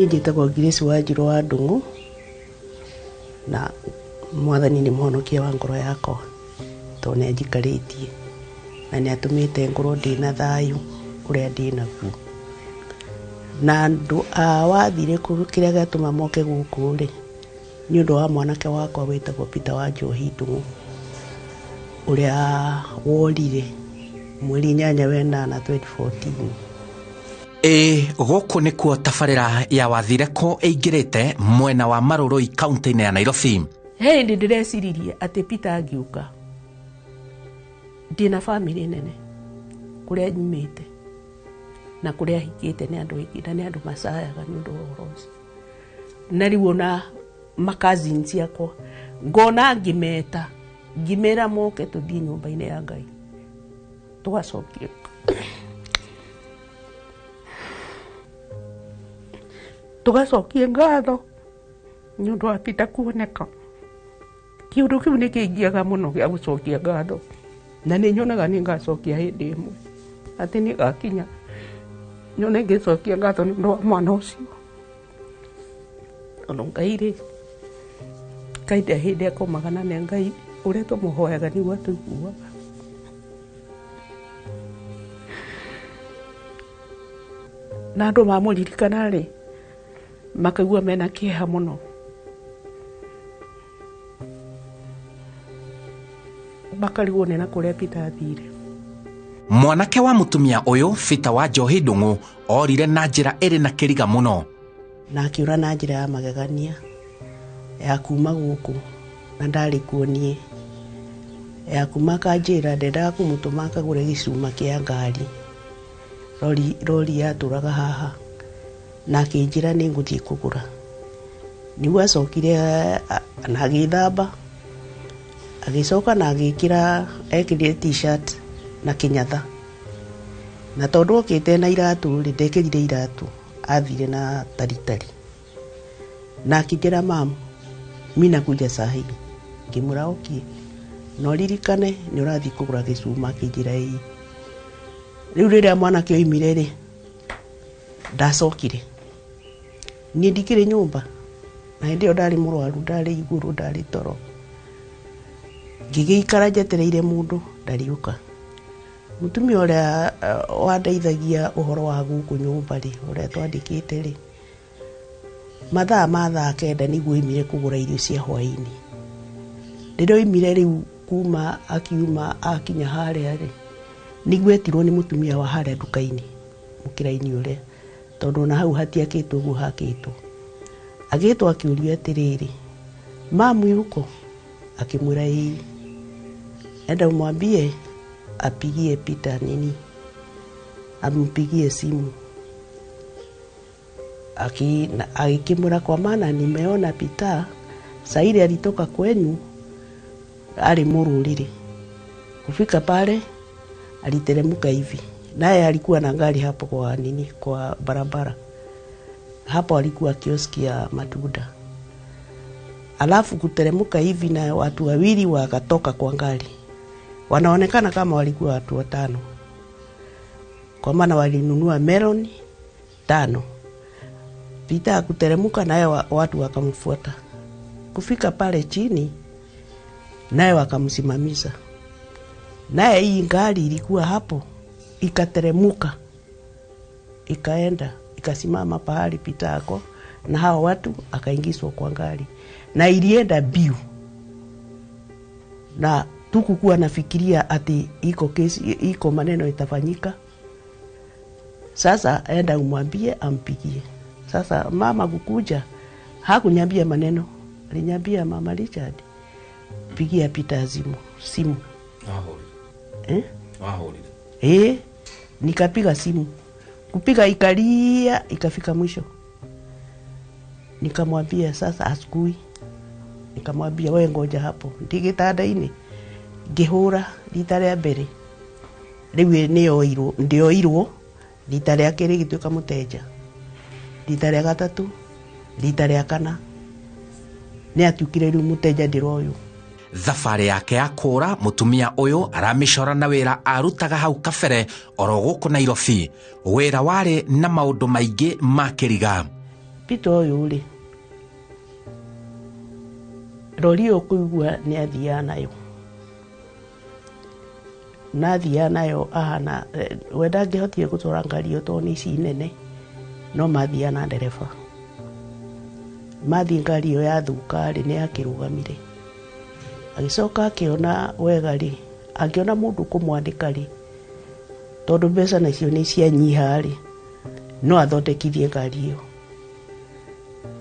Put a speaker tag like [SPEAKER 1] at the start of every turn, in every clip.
[SPEAKER 1] Niĩ njĩtagwo Grace Wanjirũ wa Ndung'u, na Mwathani nĩ mũhonokia wa ngoro yakwa, tondũ nĩ anjikarĩtie na nĩ atũmĩte ngorwo ndĩna thayũ ũrĩa ndĩnaguo. Na andũ a Wathirĩkũ kĩrĩa gĩatũma moke gũkũ rĩ, nĩ ũndũ wa mwanake wakwa wĩtagwo Peter Wanjohi Ndung'u, ũrĩa worire mweri 8 wa 8 2014.
[SPEAKER 2] Ĩĩ gũkũ nĩkuo tabarĩra ya Wathireko ĩingĩrĩte mwena wa Marũrũi kaunti-inĩ ya Nairobi.
[SPEAKER 1] He hĩndĩ ndĩreciririe atĩ Peter angĩũka, ndĩna bamĩrĩ nene kũrĩa nyumĩte na kũrĩa hikĩte nĩ andũ aingĩ na nĩ andũ macayaga nĩ ũndũ wa ũhoro ũcio. Na rĩu ona ma cousins ciakwa ngona ngĩmeta ngĩmera moke tũthiĩ nyũmba-inĩ ya Ngai tũgacokie ngatho nĩ ũndũ wa Peter kuoneka. Kĩũndũ kĩu nĩ kĩngiaga mũno gĩa gũcokia ngatho, na nĩ nyonaga nĩ ngacokia hĩndĩ ĩmwe atĩ nĩ gakinya nyone ngĩcokia ngatho nĩ ũndũ wa mwana ũcio. Tondũ Ngai rĩ, Ngai ndarĩ hĩndĩ akomaga na nĩ Ngai ũrĩa tũmũhoyaga nĩguo atũiguaga. Na andũ mamũririkana rĩ, makaigua mena kĩeha mũno. Makarigwo nĩ na kũrĩa Peter athire.
[SPEAKER 2] Mwanake wa mũtumia ũyũ Peter wa Njohi Ndung'u orire na njĩra ĩrĩ na kĩriga mũno.
[SPEAKER 1] Na akĩũra na njĩra ya magegania ya kuma gũkũ na ndarĩ kuo niĩ, ya kuma akanjĩra ndendaga kũmũtũma akagũre gĩcuma kĩa ngari, rori yatũraga haha, na akĩnjĩra nĩ ngũthiĩ kũgũra. Nĩguo acokire na agĩthamba, agĩcoka na agĩkĩra, ekĩrire t-shirt na kĩnyatha. Na tondũ okĩte na iratũ rĩ, ndekĩrire iratũ, athire na taritari. Na akĩnjĩra, mam, mi nakuja saa hii. Ngĩmwĩra okay, na ũririkane nĩ ũrathiĩ kũgũra gĩcuma. Akĩnjĩra ĩĩ. Rĩu rĩrĩa mwanake oimire rĩ, ndacokire. Niĩ ndikĩrĩ nyũmba, na hĩndĩ ĩyo ndarĩ mũrwaru, ndarĩ igũrũ, ndarĩ toro. Ngĩgĩikara njetereire mũndũ, ndariũka. Mũtumia ũrĩa wandeithagia ũhoro wa gũkũ nyũmba rĩ, ũrĩa twandĩkĩte rĩ, mathaa ma thaa 9 nĩguo oimire kũgũra irio cia hwaĩ-inĩ. Rĩrĩa oimire rĩu kuma akiuma akinya harĩa rĩ, nĩguo etirwo nĩ mũtumia wa harĩa nduka-inĩ, mũkĩra-inĩ ũrĩa, tondũ ona hau hatiakĩtwo ũguo hakĩtwo. Agĩtwo akĩũrio atĩrĩrĩ, mamu yuko? Akĩmwĩra ĩĩ. Enda umwambie apigie Peter nini, ampigie simu. Akimwĩra kwa maana nimeona Peter saa ile alitoka kwenyu ari mũrũrĩrĩ. Kufika pale aliteremka hivi, naye alikuwa na gari hapo kwa nini, kwa barabara hapo alikuwa kioski ya matunda. Alafu kuteremka hivi na watu wawili wakatoka kwa gari, wanaonekana kama walikuwa watu 5, kwa maana walinunua meloni 5. Peter akuteremka naye watu wakamfuata. Kufika pale chini naye wakamsimamisha. Naye hii gari ilikuwa hapo ikateremuka ikaenda ikasimama pahali Peter ako na hao watu, akaingizwa kwa gari na ilienda biu. Na tukukuwa nafikiria ati iko kesi, iko maneno itafanyika. Sasa enda umwambie ampigie. Sasa mama kukuja hakunyambia maneno, alinyambia mama Richard, pigia Peter simu. Eh? Nikapiga simu. Kupiga ikalia ikafika mwisho. Nikamwambia sasa asikui. Nikamwambia wewe ngoja hapo. Ndigitanda-inĩ ngĩhũra rita rĩa mbere. Rĩu nĩyoirwo, ndĩoirwo rita rĩa kerĩ gĩtuĩka mũteja. Rita rĩa gatatũ, rita rĩa kana. Nĩ atuĩkire rĩu mũteja ndĩroywo.
[SPEAKER 2] Thabarĩ yake ya kũra mũtumia ũyũ aramĩcora na wĩra arutaga hau kabere oro gũkũ Nairobi. Wĩra warĩ na maũndũ maingĩ ma kĩriga.
[SPEAKER 1] Peter ũyũ rĩ, rori ĩyo kũigua nĩ athiaga nayo, na athiaga nayo ahana we ndangĩhotire gũtwara ngari ĩyo tondũ nĩ ici nene, no mathiaga na ndereba. Mathiĩ ngari ĩyo yathũka rĩ, nĩ yakĩrũgamire. Agĩcoka akĩona wega rĩ, angĩona mũndũ kũmwandĩka rĩ, tondũ mbeca nacio nĩ cianyiha rĩ, no athondekithie ngari ĩyo.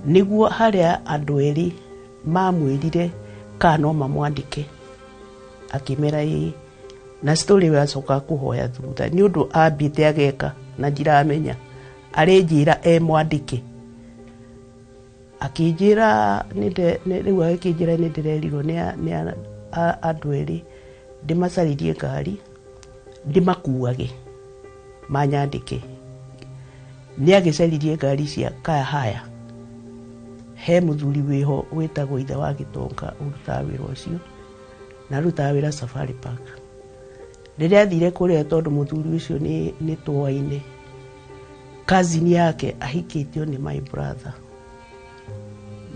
[SPEAKER 1] Nĩguo harĩa andũ erĩ mamwĩrire kana no mamwandĩke, akĩmera ĩĩ. Na story ĩyo acoka kũhoya thutha nĩ ũndũ ambĩte ageka na ndiramenya, arĩnjĩra e mwandĩke. Akĩnjĩra rĩu agĩkĩnjĩra nĩ ndĩrerirwo nĩ andũ erĩ ndĩmacaririe ngari ndĩmakuage manyandĩke. Nĩ agĩcaririe ngari cia kaya haya. He mũthuri wĩho wĩtagwo ithe wa Gĩtonga ũrutaga wĩra ũcio, na arutaga wĩra Safari Park. Rĩrĩa athire kũrĩa tondũ mũthuri ũcio nĩ twoaine, cousin yake ahikĩtio nĩ my brother,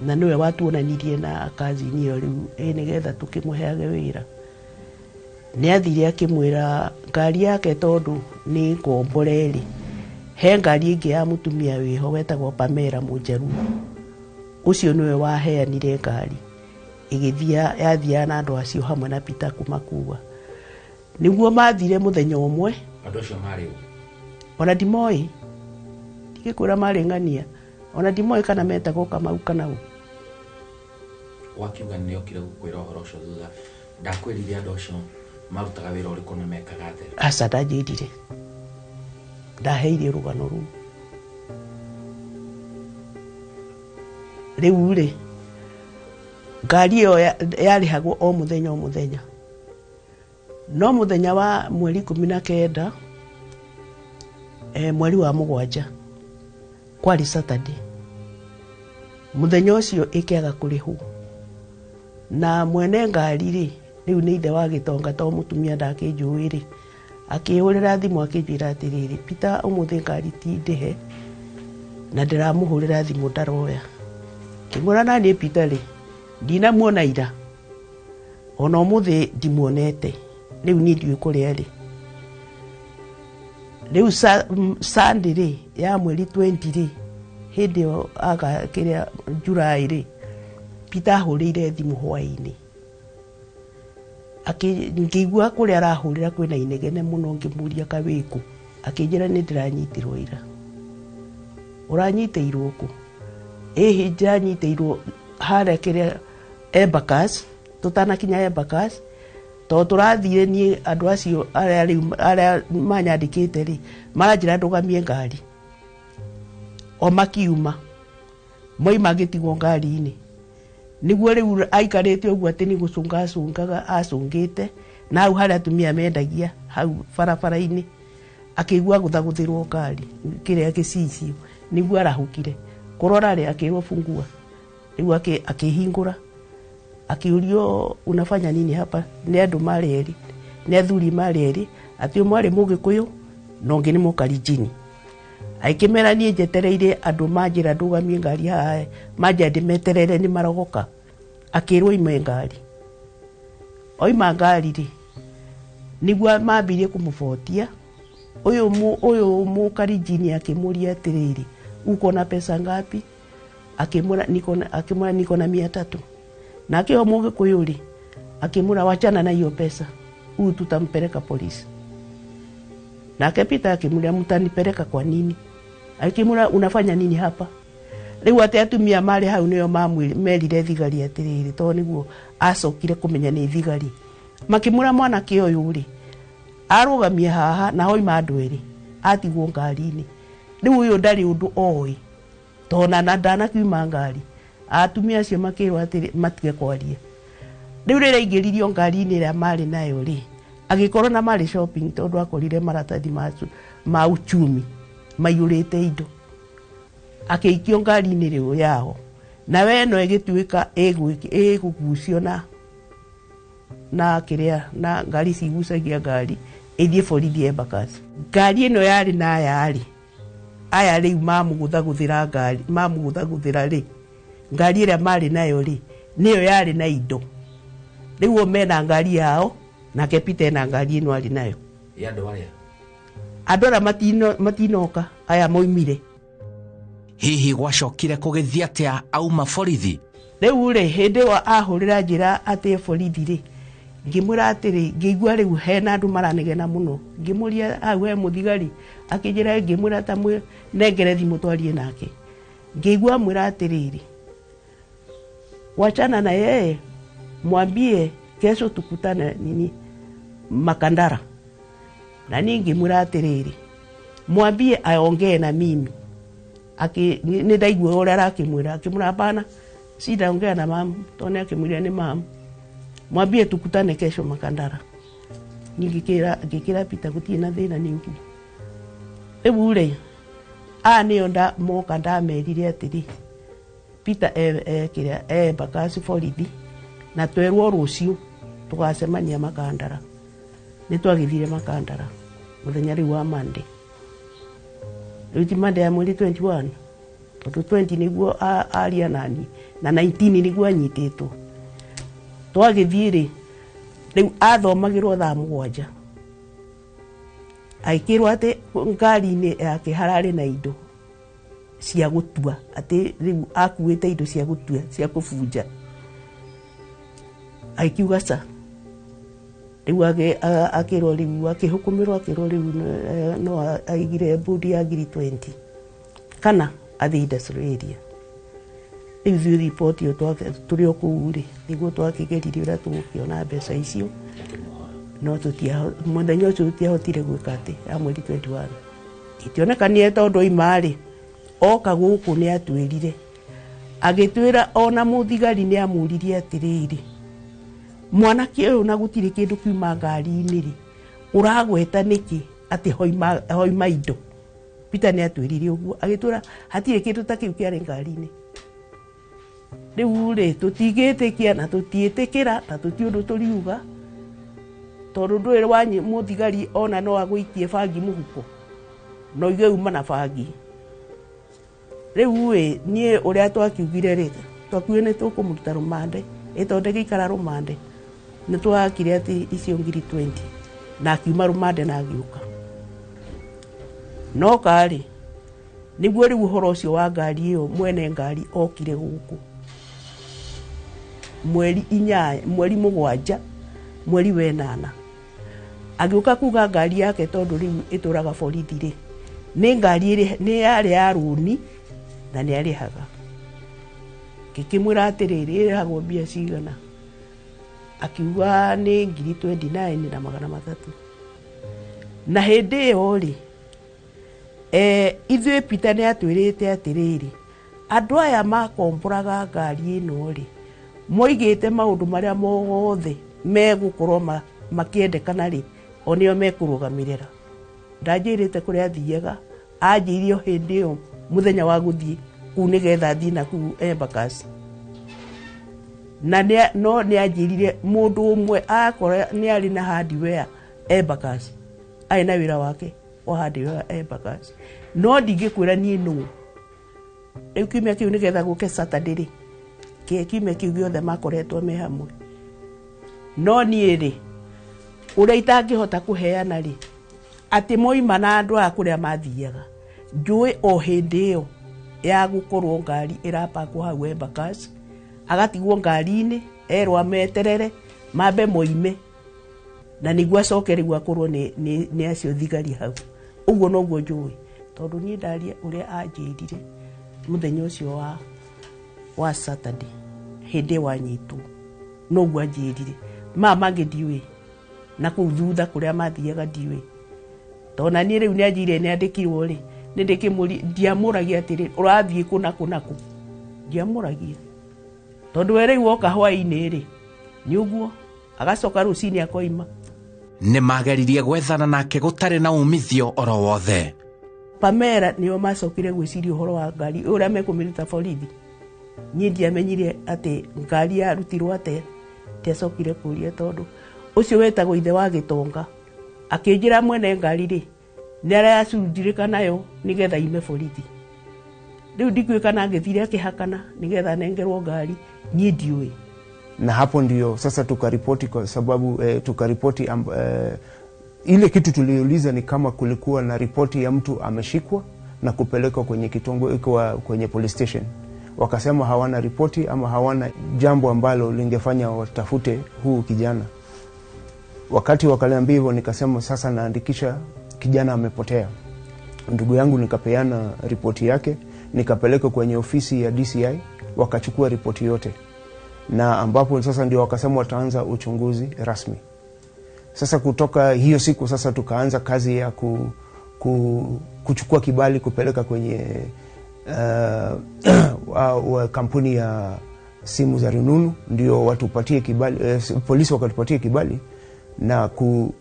[SPEAKER 1] na nĩwe watuonanirie na cousin ĩyo rĩu ĩ nĩgetha tũkĩmũheage wĩra. Nĩ athire akĩmwĩra ngari yake tondũ nĩ ngombore rĩ, he ngari ĩngĩ ya mũtumia wĩho wetagwo Pamela Mũnjaruo, ũcio nĩwe waheanire ngari ĩgĩthiĩ yathiaga na andũ acio hamwe na Peter kũmakua. Nĩguo mathire mũthenya ũmwe.
[SPEAKER 2] Andũ acio marĩ ũ?
[SPEAKER 1] Ona ndimoĩ, ndigĩkwĩra marĩ ng'ania, ona ndimoĩ kana metagwo Kamau kana ũ.
[SPEAKER 2] Wakiuga nĩ okire gũkwĩra ũhoro ũcio thutha, ndakwĩrire andũ acio marutaga wĩra ũrĩkũ na mekaga atĩa?
[SPEAKER 1] Aca, ndanjĩrire, ndaheire rũgano rũu. Rĩu rĩ, ngari ĩyo yarĩhagwo o mũthenya o mũthenya, no mũthenya wa mweri 19 mweri wa 7 kwarĩ Saturday, mũthenya ũcio ĩkĩaga kũrĩhwo. Na mwene ngari rĩ, rĩu nĩ ithe wa Gĩtonga to mũtumia ndakĩnjũĩ rĩ, akĩhũrĩra thimũ akĩnjĩra atĩrĩrĩ, Peter ũmũthĩ ngari ti ndĩhe na ndĩramũhũrĩra thimũ ndaroya. Ngĩmwĩra na niĩ Peter rĩ, ndinamuona ira, ona ũmũthĩ ndimuonete, rĩu niĩ ndiũĩ kũrĩa arĩ. Rĩu Sunday rĩ, ya mweri 20 rĩ, hĩndĩ ĩyo aga kĩrĩa July rĩ, Peter ahũrĩire thimũ hwaĩ-inĩ. Ngĩigua kũrĩa arahũrĩra kwĩna inegene mũno, ngĩmũria ka wĩkũ, akĩnjĩra nĩ ndĩranyitirwo ira. Ũranyitĩirwo kũ? Ĩhĩ, ndĩranyitĩirwo harĩa kĩrĩa Embakasi, tũtanakinya Embakasi, tondũ tũrathire niĩ andũ acio arĩa rĩu arĩa manyandĩkĩte rĩ, maranjĩra ndũgamie ngari. O makiuma, moima ngĩtigwo ngari-inĩ. Nĩguo rĩu aikarĩte ũguo atĩ nĩ gũcũnga acũngaga acũngĩte, na hau harĩa atumia mendagia hau barabara-inĩ, akĩigua gũthagũthĩrwo ngari kĩrĩa gĩcicio, nĩguo arahũkire. Kũrora rĩ, akĩrwo fungua. Rĩu akĩhingũra, akĩũrio unafanya nini hapa? Nĩ andũ marĩ erĩ, nĩ athuri marĩ erĩ, atĩ ũmwe arĩ Mũgĩkũyũ na ũngĩ nĩ Mũkalenjin. Agĩkĩmera niĩ njetereire andũ manjĩra ndũgamie ngari haha, manjĩra ndĩmeterere nĩ marogoka. Akĩrwo oime ngari. Oima ngari rĩ, nĩguo mambirie kũmũbotia. Ũyũ Mũkalenjin akĩmũria atĩrĩrĩ, uko na pesa ngapi? Akĩmwĩra niko na 300. Nake ũyũ Mũgĩkũyũ rĩ, akĩmwĩra wachana na hiyo pesa, huyu tutampeleka polisi. Nake Peter akĩmwĩra mtanipeleka kwa nini? Akĩmwĩra unafanya nini hapa? Rĩu atĩ atumia marĩ hau nĩo merire thigari atĩrĩrĩ, tondũ nĩguo acokire kũmenya nĩ thigari. Makĩmwĩra mwanake ũyũ rĩ, arũgamie haha na hoima andũ erĩ, atigwo ngari-inĩ. Rĩu ũyũ ndarĩ ũndũ oĩ, tondũ na ndanakiuma ngari. Atumia acio makĩrwo atĩrĩ matige kwaria. Rĩu rĩrĩa aingĩririo ngari-inĩ ĩrĩa marĩ nayo rĩ, agĩkorwo na marĩ shopping tondũ akorire maratathi ma uchumi maiyũrĩte indo. Akĩikio ngari-inĩ rĩu yao, na we ĩno ĩgĩtuĩka ĩgũgucio na kĩrĩa, na ngari ici igucagia ngari ĩthiĩ borithi Embakasi. Ngari ĩno yarĩ na aya rĩ, Aya rĩu mamũgũthagũthĩra ngari, mamũgũthagũthĩra rĩ, ngari ĩrĩa marĩ nayo rĩ, nĩyo yarĩ na indo. Rĩu o mena ngari yao, nake Peter ena ngari ĩno arĩ nayo.
[SPEAKER 2] Ya andũ arĩa?
[SPEAKER 1] Andũ arĩa matinoka, aya moimire.
[SPEAKER 2] Hihi gwacokire kũgĩthiĩ atĩa auma borithi?
[SPEAKER 1] Rĩu rĩ, hĩndĩ ĩyo ahũrĩra njĩra atĩ borithi rĩ, ngĩmwĩra atĩrĩ, ngĩigua rĩu hena andũ maranegena mũno. Ngĩmũria hau he mũthigari, akĩnjĩra, ngĩmwĩra ta nengere thimũ twarie nake. Ngĩigua amwĩra atĩrĩrĩ, wachana na yeye, mwambie kesho tukutane nini Makandara. Na niĩ ngĩmwĩra atĩrĩrĩ, mwambie aongee na mimi. Nĩ ndaigua ũrĩa arakĩmwĩra, akĩmwĩra hapana, sitaongea na mamu, tondũ akĩmwĩra nĩ mamu. Mwambie tukutane kesho Makandara. Niĩ ngĩkĩra Peter gũtirĩ na thĩna nĩ ũguo. Rĩu rĩ, aya nĩo moka ndamerire atĩrĩ, Peter kĩrĩa e Embakasi borithi, na twerwo rũciũ tũgacemania Makandara. Nĩ twagĩthire Makandara mũthenya rĩu wa Monday. Rĩu ti Monday ya mweri 21, tondũ 20 nĩguo aria nani, na 19 nĩguo anyitĩtwo. Twagĩthiĩ rĩ, rĩu athomagĩrwo thaa 7. Agĩkĩrwo atĩ ngari-inĩ yake hararĩ na indo cia gũtua, atĩ rĩu akuĩte indo cia gũtua, cia kũbunja. Agĩkiuga ca. Rĩu akĩrwo rĩu, akĩhukumĩrwo, akĩrwo rĩu no aigire mbũndi ya ngiri 20 kana athiĩ industrial area. Rĩu ithuĩ riboti ĩyo tũrĩ o kũu rĩ, nĩguo twakĩgeririe ũrĩa tũgũkĩona mbeca icio. No mũthenya ũcio tũtiahotire gwĩka atĩ, ya mweri 21. Itionekanire tondũ oima rĩ, oka gũkũ nĩ atwĩrire. Agĩtwĩra ona mũthigari nĩ amũririe atĩrĩrĩ, mwanake ũyũ na gũtirĩ kĩndũ kiuma ngari-inĩ rĩ, ũragweta nĩkĩ atĩ hoima indo? Peter nĩ atwĩrire ũguo, agĩtwĩra hatirĩ kĩndũ ta kĩu kĩarĩ ngari-inĩ. Rĩu rĩ, tũtingĩtĩkia na tũtiĩtĩkĩra na tũtiĩ ũndũ tũriuga, tondũ ndũĩ mũthigari ona no agũikie bangi mũhuko, na oige uma na bangi. Rĩu ĩ, niĩ ũrĩa twakiugire rĩ, twakiugire nĩ tũkũmũruta rũmande, ĩ tondũ ndagĩikara rũmande, nĩ twakire atĩ icio ngiri 20, na akiuma rũmande na agĩũka. No karĩ, nĩguo rĩu ũhoro ũcio wa ngari ĩyo, mwene ngari okire gũkũ. Mweri inyanya, mweri 7, mweri wa 8. Agĩũka kuga ngari yake tondũ rĩu ĩtũraga borithi rĩ, nĩ ngari nĩ yarĩ ya rũni na nĩ arĩhaga. Ngĩkĩmwĩra atĩrĩrĩ, ĩrĩhagwo mbia cigana? Akiuga nĩ ngiri 29 na magana matatũ. Na hĩndĩ ĩyo rĩ, ithuĩ Peter nĩ atwĩrĩte atĩrĩrĩ, andũ aya makomboraga ngari ĩno rĩ, moigĩte maũndũ marĩa mothe megũkorwo makĩendekana rĩ, o nĩo mekũrũgamĩrĩra. Ndanjĩrĩte kũrĩa athiaga, anjĩire o hĩndĩ ĩyo mũthenya wa gũthiĩ kũu nĩgetha athiĩ na kũu Embakasi. Na no nĩ anjĩrire mũndũ ũmwe akora nĩ arĩ na hardware Embakasi, arĩ na wĩra wake wa hardware Embakasi. No ndingĩkwĩra niĩ nũ. Rĩu kiumia kĩu nĩgetha gũke Saturday rĩ, kiumia kĩu gĩothe makoretwo me hamwe. No niĩ rĩ, ũrĩa itangĩhota kũheana rĩ, atĩ moima na andũ aya kũrĩa mathiaga, njũĩ o hĩndĩ ĩyo ya gũkorwo ngari ĩrapakwo hau Embakasi, agatigwo ngari-inĩ, erwo ameterere, mambe moime, na nĩguo acoke rĩu akorwo nĩ acio thigari hau. Ũguo noguo njũĩ, tondũ niĩ ndaria ũrĩa anjĩrire mũthenya ũcio wa Saturday, hĩndĩ wanyitwo, noguo anjĩrire. Maya mangĩ ndiũĩ, na kũu thutha kũrĩa mathiaga ndiũĩ. Tondũ na niĩ rĩu nĩanjĩrire nĩandĩkirwo rĩ, nĩ ndĩkĩmũria, ndiamũragia atĩrĩ, ũrathiĩ kũ na kũ na kũ? Ndiamũragia. Tondũ we rĩu oka hwaĩ-inĩ rĩ, nĩ ũguo, agacoka rũcinĩ akoima.
[SPEAKER 2] Nĩ mageririe gwethana nake gũtarĩ na umithio oro wothe.
[SPEAKER 1] Pamela nĩo macokire gwĩciria ũhoro wa ngari ũrĩa mekũmĩruta borithi. Niĩ ndiamenyire atĩ ngari yarutirwo atĩa, ndiacokire kũria tondũ ũcio wetagwo ithe wa gĩtonga akĩnjĩra mwene ngari rĩ, Nĩ aracunjirĩka nayo nĩgetha ime borithi. Rĩu ndikũĩ kana angĩthire akĩhakana nĩgetha anengerwo ngari, niĩ ndiũĩ.
[SPEAKER 3] Na hapo ndio sasa tukaripoti kwa sababu tukaripoti ile kitu tuliuliza ni kama kulikuwa na ripoti ya mtu ameshikwa na kupelekwa kwenye kitongo kwa kwenye police station. Wakasema hawana ripoti ama hawana jambo ambalo lingefanya watafute huu kijana. Wakati wakaniambia hivyo, nikasema sasa naandikisha kijana amepotea. Ndugu yangu nikapeana ripoti yake, nikapeleka kwenye ofisi ya DCI, wakachukua ripoti yote, na ambapo sasa ndio wakasema wataanza uchunguzi rasmi. Sasa kutoka hiyo siku sasa tukaanza kazi ya kuchukua kibali kupeleka kwenye kampuni ya simu za rununu ndio watupatie kibali, polisi wakatupatie kibali na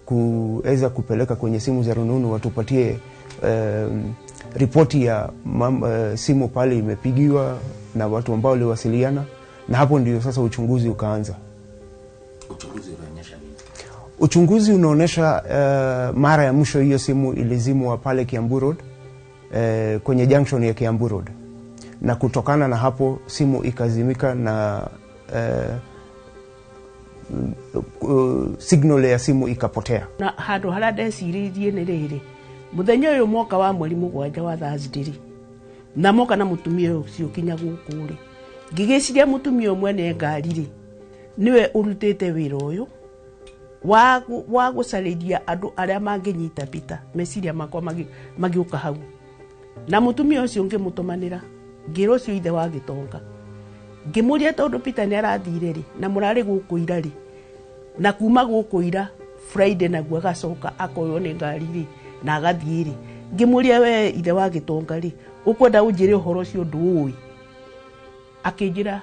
[SPEAKER 3] kuweza kupeleka kwenye simu za rununu watupatie ripoti ya simu pale imepigiwa na watu ambao waliwasiliana, na hapo ndio sasa uchunguzi ukaanza.
[SPEAKER 2] Uchunguzi unaonyesha nini?
[SPEAKER 3] Uchunguzi unaonyesha mara ya mwisho hiyo simu ilizimwa pale Kiambu Road, kwenye junction ya Kiambu Road, na kutokana na hapo simu ikazimika na signal ya simu ikapotea.
[SPEAKER 1] Na handũ harĩa ndecirĩirie nĩ rĩrĩ, mũthenya ũyũ mwaka wa mweri 7 wa Thursday rĩ, na moka na mũtumia ũcio kinya gũkũ rĩ, ngĩgĩciria mũtumia ũyũ mwene ngari rĩ, nĩwe ũrutĩte wĩra ũyũ wa gũcarĩria andũ arĩa mangĩnyita Peter. Meciria makwa magĩũka hau, na mũtumia ũcio ngĩmũtũmanĩra, ngĩra ũcio ithe wa gĩtonga, ngĩmũria tondũ Peter nĩ arathire rĩ, na mũrarĩ gũkũ ira rĩ, na kuma gũkũ ira Friday naguo agacoka akoywo nĩ ngari rĩ na agathiĩ rĩ, ngĩmũria we ithe wa gĩtonga rĩ, ũkwenda ũnjĩre ũhoro ũcio ndũũĩ? Akĩnjĩra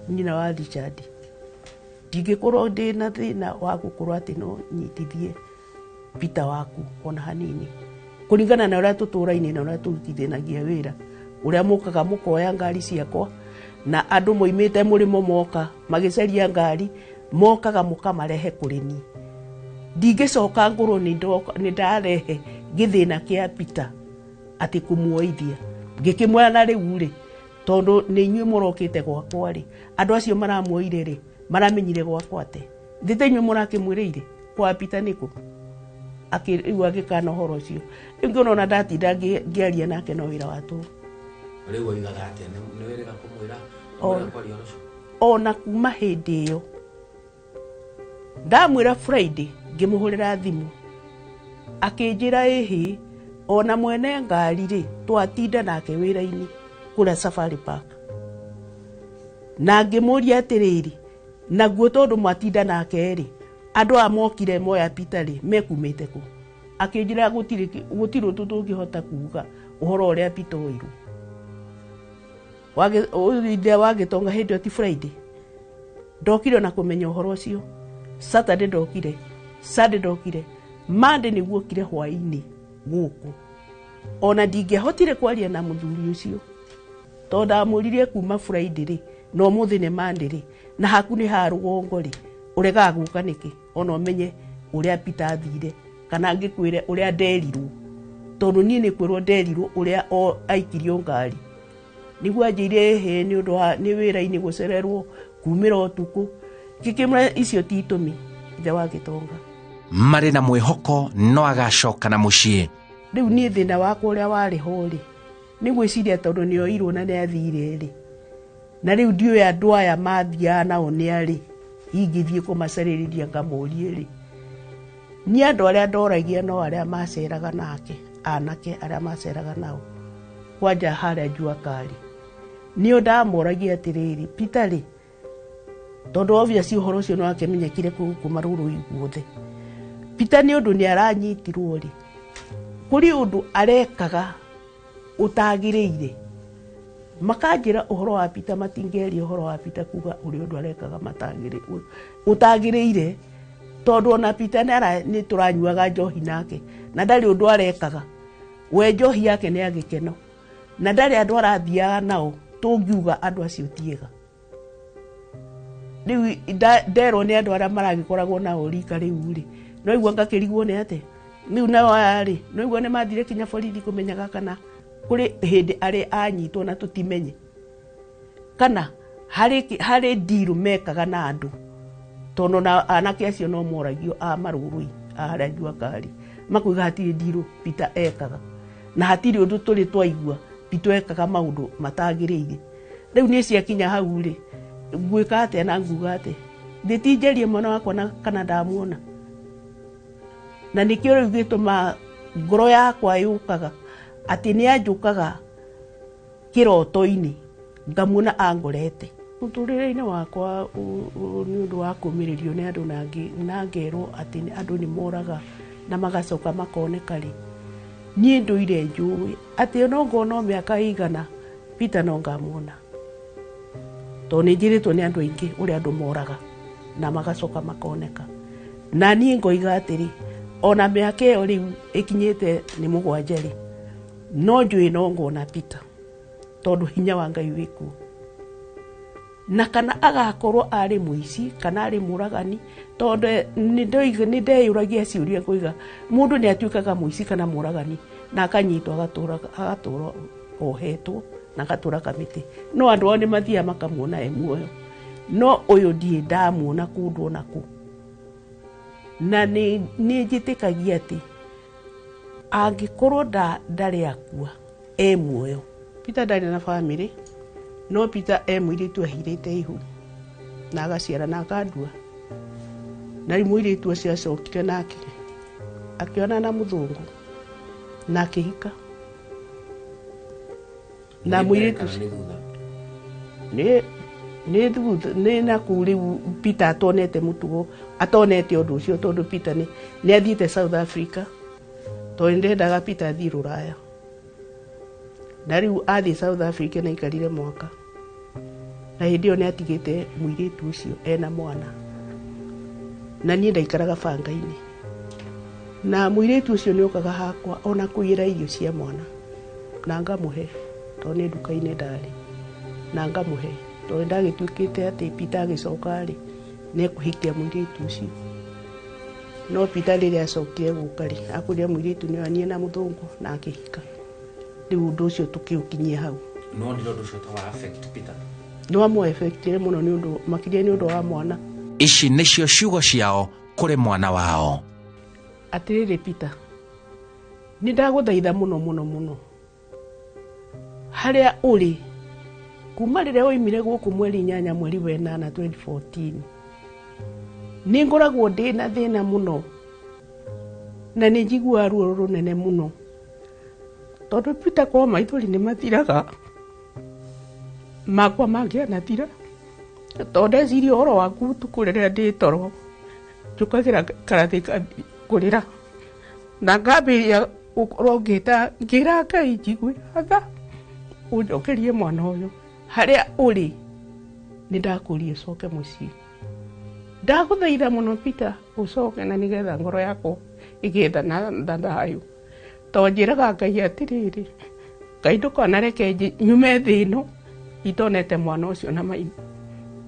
[SPEAKER 1] nyina wa Richard, ndingĩkorwo ndĩ na thĩna wa gũkorwo atĩ no nyitithie Peter waku ona hanini, kũringana na ũrĩa tũtũraine na ũrĩa tũrutithanagia wĩra, ũrĩa mũkaga mũkoya ngari ciakwa, na andũ moimĩte mũrĩmo moka magĩcaria ngari, mokaga mũkamarehe kũrĩ niĩ. Ndingĩcoka ngũrwo nĩ ndarehe gĩthĩna kĩa Peter atĩ kũmuoithia. Ngĩkĩmwĩra na rĩu rĩ, tondũ nĩ inyuĩ mũrokĩte gwakwa rĩ, andũ acio maramuoire rĩ, maramenyire gwakwa atĩa? Thĩ inyuĩ mũrakĩmwĩrĩire kwa Peter nĩkũ? Rĩu agĩkana ũhoro ũcio. Rĩu ngĩona ona ndatinda ngĩaria nake no wĩra wa tũhũ.
[SPEAKER 2] Rĩu oigaga atĩa? Nĩ wĩrĩga kũmwĩra kwaria ũhoro ũcio?
[SPEAKER 1] Ona kuma hĩndĩ ĩyo ndamwĩra Friday, ngĩmũhũrĩra thimũ, akĩnjĩra ĩhĩ, ona mwene ngari rĩ, twatinda nake wĩra-inĩ kũrĩa Safari Park. Na ngĩmũria atĩrĩrĩ, naguo tondũ mwatinda nake rĩ, andũ aya mokire moya Peter rĩ, mekumĩte kũ? Akĩnjĩra gũtirĩ ũndũ tũngĩhota kuga ũhoro ũrĩa Peter oirwo. Ithe wa gĩtonga hĩndĩ ĩyo ti Friday, ndokire ona kũmenya ũhoro ũcio. Saturday ndokire, Sunday ndokire, Monday nĩguo okire hwaĩ-inĩ gũkũ. Ona ndingĩahotire kwaria na mũthuri ũcio tondũ ndamũririe kuma Friday rĩ, na ũmũthĩ nĩ Monday rĩ, na haku nĩ ha rũgongo rĩ, ũregaga gũka nĩkĩ? Ona ũmenye ũrĩa Peter athire, kana ngĩkwĩre ũrĩa nderirwo, tondũ niĩ nĩ kwĩrwo nderirwo ũrĩa aikirio ngari. Nĩguo anjĩire ĩhĩ nĩ ũndũ wa nĩ wĩra-inĩ gũcererwo kumĩra ũtukũ. Ngĩkĩmwĩra icio ti itũmi, ithe wa gĩtonga.
[SPEAKER 2] Marĩ na mwĩhoko no agacoka na mũciĩ.
[SPEAKER 1] Rĩu niĩ thĩna wakwa ũrĩa warĩ ho rĩ, nĩ gwĩciria tondũ nĩ oirwo na nĩ athire rĩ, na rĩu ndiũĩ andũ aya mathiaga nao nĩ arĩ, ingĩthiĩ kũmacarĩrĩria ngamũrie rĩ. Niĩ andũ arĩa ndoragia no arĩa maceraga nake, anake arĩa maceraga nao kwanja harĩa Jua Kali. Nĩo ndamoragia atĩrĩrĩ, Peter rĩ, tondũ obviously ũhoro ũcio nĩ wakĩmenyekire kũu Marũrũi guothe. Peter nĩ ũndũ nĩ aranyitirwo rĩ, kũrĩ ũndũ arekaga ũtagĩrĩire. Makanjĩra ũhoro wa Peter, matingĩaria ũhoro wa Peter kuga ũrĩa ũndũ arekaga ũtagĩrĩire, tondũ ona Peter nĩ tũranyuaga njohi nake, na ndarĩ ũndũ arekaga. We njohi yake nĩ ya gĩkeno, na ndarĩ andũ arathiaga nao tũngiuga andũ acio ti ega. Rĩu nderwo nĩ andũ arĩa maragĩkoragwo nao rika rĩu rĩ, no igua ngakĩrigwo nĩ atĩa. Rĩu nao aya rĩ, nĩguo nĩ mathire kinya borithi kũmenyaga kana kũrĩ hĩndĩ arĩ anyitwo na tũtimenye kana harĩ ndiru mekaga na andũ, tondũ na anake acio no moragio a marũrũi a harĩa Jua Kali makuiga hatirĩ ndiru Peter ekaga na hatirĩ ũndũ tũrĩ twaigua Peter ekaga maũndũ matagĩrĩire. Rĩu niĩ ciakinya hau rĩ, ngwĩka atĩa na nguga atĩa? Ndĩtinjerie mwana wakwa na kana ndamuona, na nĩkĩo rĩu gĩtũmaga ngoro yakwa yũkaga atĩ nĩ anjũkaga kĩroto-inĩ ngamuona angorete. Mũtũrĩre-inĩ wakwa nĩ ũndũ wa kũmĩrĩrio nĩ andũ na ngerwo atĩ andũ nĩ moraga na magacoka makoneka rĩ, niĩ ndũire njũĩ atĩ ona ongorwo no mĩaka ĩigana Peter no ngamuona, tondũ nĩ njĩrĩtwo nĩ andũ aingĩ ũrĩa andũ moraga na magacoka makoneka. Na niĩ ngoiga atĩrĩ, ona mĩaka ĩyo rĩu ĩkinyĩte nĩ 7 rĩ, no njũĩ no ngona Peter tondũ hinya wa Ngai wĩ kuo. Na kana agakorwo arĩ mũici kana arĩ mũragani, tondũ nĩ ndeyũragia ciũria ngoiga mũndũ nĩ atuĩkaga mũici kana mũragani na akanyitwo agatũra ohetwo na agatũra kamĩtĩ, no andũ ao nĩ mathiaga makamuona e muoyo, no ũyũ ndirĩ ndamuona kũndũ ona kũ. Na nĩ njĩtĩkagia atĩ angĩkorwo ndarĩ akua e muoyo. Peter ndarĩ na bamĩrĩ, no Peter e mũirĩtu ahirĩte ihu na agaciara na akandua. Na rĩu mũirĩtu ũcio acokire nake akĩona na mũthũngũ na akĩhika. Na mũirĩtu nĩ thutha nĩ nakũu rĩu Peter atonete mũtugo, atonete ũndũ ũcio, tondũ Peter nĩ athiĩte South Africa, tondũ nĩndendaga Peter athiĩ Rũraya. Na rĩu athiĩ South Africa na aikarire mwaka, na hĩndĩ ĩyo nĩ atigĩte mũirĩtu ũcio ena mwana, na niĩ ndaikaraga banga-inĩ. Na mũirĩtu ũcio nĩ okaga hakwa ona kũiyĩra irio cia mwana na ngamũhe, tondũ nĩ nduka-inĩ ndarĩ, na ngamũhe, tondũ ndagĩtuĩkĩte atĩ Peter agĩcoka rĩ, nĩ ekũhikia mũirĩtu ũcio. No Peter rĩrĩa acokire gũka rĩ, akwĩrire mũirĩtu nĩ anie na mũthũngũ na akĩhika. Rĩu ũndũ ũcio tũkĩũkinyia hau.
[SPEAKER 2] Nĩwonire ũndũ ũcio ta wa affect Peter?
[SPEAKER 1] Nĩ wamũ affectire mũno, nĩ ũndũ makĩria nĩ ũndũ wa mwana.
[SPEAKER 2] Ici nĩcio ciugo ciao kũrĩ mwana wao.
[SPEAKER 1] Atĩrĩrĩ Peter, nĩ ndagũthaitha mũno mũno mũno, harĩa ũrĩ kuma rĩrĩa woimire gũkũ mweri 8 mweri wa 8 2014, nĩ ngoragwo ndĩ na thĩna mũno na nĩ njiguaga ruo rũnene mũno, tondũ Peter kwa maithori nĩ mathiraga, makwa mangĩanathira, tondũ ndeciria ũhoro waku ũtukũ rĩrĩa ndĩ toro, njũkagĩra karathĩ kũrĩra na ngambĩrĩria gũkorwo ngĩra Ngai njigue tha ũnjokerie mwana ũyũ. Harĩa ũrĩ nĩ ndakũria ũcoke mũciĩ. Ndagũthaitha mũno Peter ũcoke, na nĩgetha ngoro yakwa ĩgĩe na thayũ, tondũ njĩraga Ngai atĩrĩrĩ, Ngai ndũkanareke nyume thĩ ĩno itonete mwana ũcio na maitho,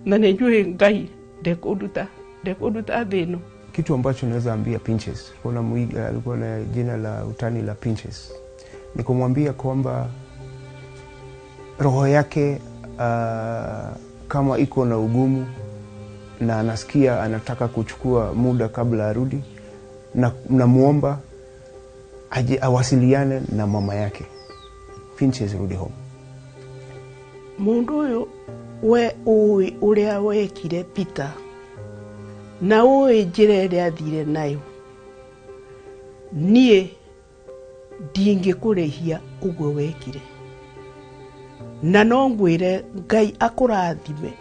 [SPEAKER 1] na nĩ njũĩ Ngai ndekũnduta thĩ ĩno.
[SPEAKER 3] Kitu ambacho naweza ambia Pinches, kuna alikuwa na jina la utani la Pinches, ni kumwambia kwamba roho yake kama iko na ugumu na anasikia anataka kuchukua muda kabla arudi, na namuomba aje awasiliane na mama yake. Pinches, rudi home.
[SPEAKER 1] Mundu uyu we ũĩ ũrĩa wekire Peter na ũĩ njĩra ĩrĩa athire nayo, niĩ ndingĩkũrĩhia ũguo wekire, na no ngwĩre Ngai akũrathime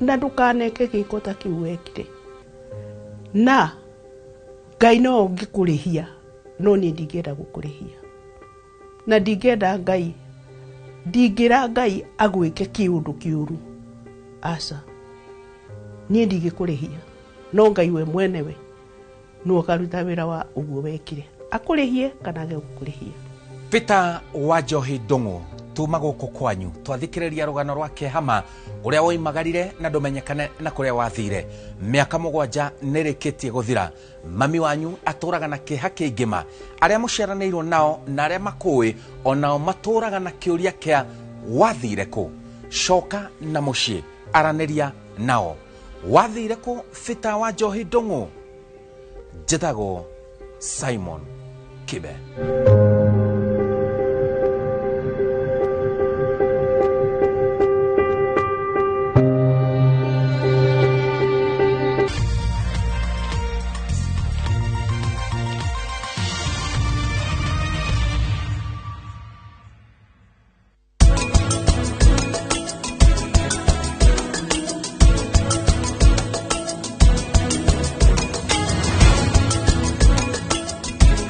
[SPEAKER 1] na ndũkaneke gĩko ta kĩu wekire, na Ngai no ũngĩkũrĩhia, no niĩ ndingĩenda gũkũrĩhia, na ndingĩenda Ngai, ndingĩra Ngai agwĩke kĩũndũ kĩũru, aca, niĩ ndingĩkũrĩhia, no Ngai we mwenewe nĩwe ũkaruta wĩra wa ũguo wekire, akũrĩhie kana age gũkũrĩhia.
[SPEAKER 2] Peter Wanjohi Ndung'u, Tuma gũkũ kwanyu twathikĩrĩria rũgano rwa kĩhama ũrĩa woimagarire na ndũmenyekane na kũrĩa wathire. Mĩaka 7 nĩrĩkĩtie gũthira. Mami wanyu atũraga na kĩeha kĩingĩ ma. Arĩa mũciaranĩirwo nao na arĩa makũĩ onao matũraga na kĩũria kĩa wathire kũ. Coka na mũciĩ, aranĩria nao. Wathire kũ Peter wa Njohi Ndung'u? Njĩtagwo Simon Kibe.